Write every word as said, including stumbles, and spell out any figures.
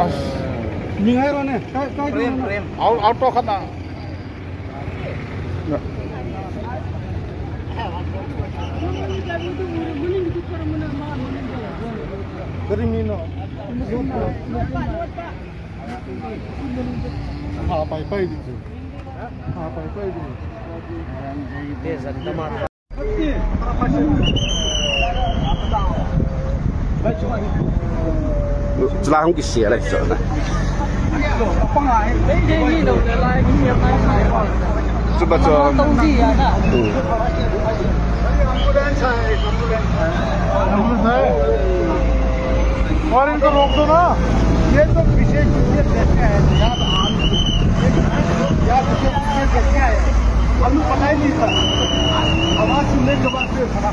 ꯑꯁ꯫ ꯃꯤꯡ ꯍꯥꯏꯔꯣꯅꯦ꯫ ꯀꯥꯏ, ꯀꯥꯏꯗꯩꯅꯣ? ꯄ꯭ꯔꯦꯝ, ꯄ꯭ꯔꯦꯝ꯫ ꯑꯥꯎ-, ꯑꯥꯎꯇꯣ ꯈꯠꯅ꯫ ꯀꯔꯤ ꯃꯤꯅꯣ? ꯍꯥ, ꯄꯥꯏ, ꯄꯥꯏꯗꯤ꯫ ꯍꯥ, ꯄꯥꯏ, ꯄꯥꯏꯗꯤ꯫ ꯆꯨꯂꯥ ꯍꯨꯝ ꯀꯤꯁꯤ ꯂꯩ ꯆꯠꯂꯦ꯫ ꯆꯨꯝꯕ ꯆꯨꯝ꯫ ꯎꯝ꯫ और इनको रोक दो ना। ये तो विशेष रूप से कहते हैं, यार, हम, यार, विशेष रूप से कहते हैं। हम लोग पता ही नहीं था। आवाज सुनने के बाद से खड़ा।